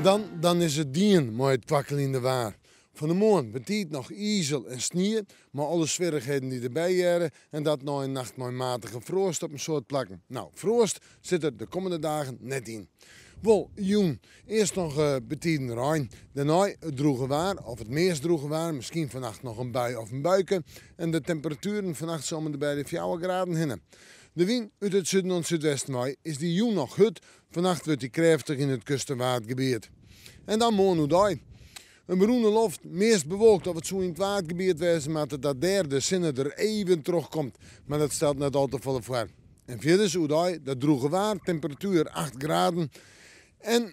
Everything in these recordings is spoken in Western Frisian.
dan, dan is it dien mei it kwakkeljende waar. Fan 'e moarn betiid noch izel en snie, mei alle swierrichheden dy't derby hearre en dat nei in nacht mei matige froast op in soad plakken. No, froast sit der de kommende dagen net yn. Wol jûn earst noch betiden rein, dêrnei it drûge waar of it meast drûge waar, miskien fannacht noch in bui of in buike en de temperatueren fannacht sa om en by de 4 graden hinne. De wyn út it suden oant súdwesten wei is dy jûn noch hurd, fannacht wurdt dy krêftich yn it kust- en Waadgebiet. En dan moarn oerdei. In berûne loft, meast bewolkt of it soe yn it Waadgebiet wêze moatte dat dêr de sinne der even troch komt, mar dat stelt net al te folle foar. En fierders oerdei dat drûge waar, temperatuer 8 graden en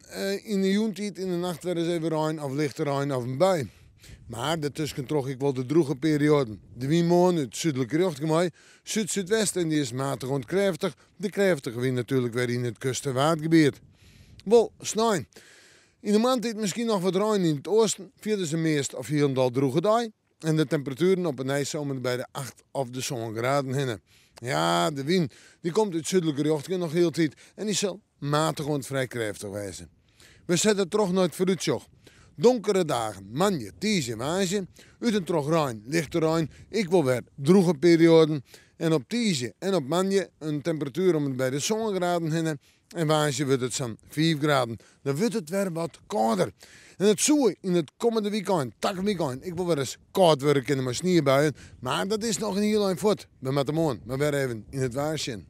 yn de jûntiid yn de nacht wer ris even rein of lichte rein of in bui. Mar dertuskentroch ek wol de drûge perioaden. De wyn moarn út súdlike rjochting wei, súd-súdwest en dy is matich oant krêftich, de krêftige wyn natuerlik wer yn it kust- en Waadgebiet. Wol snein. Yn de moarntiid miskien noch wat rein yn it oasten, fierders in meast of hielendal drûge dei en de temperatueren op 'e nij sa om en by de 8 of de 7 graden hinne. Ja, de wyn dy komt út súdlike rjochtingen noch hieltyd en dy sil matich oant frij krêftich wêze. We sette troch nei it foarútsjoch. Donkere dagen, moandei, tiisdei en woansdei. Ut en troch rein, lichte rein, ek wol wer drûge perioaden. En op tiisdei en op moandei in temperatuer om en by de 7 graden hinne. En woansdei wurdt it sa'n 5 graden. Dan wurdt it wer wat kâlder. En it soe yn it kommende wykein, takom wykein, ek wol wer ris kâld wurde kinne mei sniebuien. Mar dat is noch in hiel ein fuort. We moatte moarn mar wer even yn it waar sjen.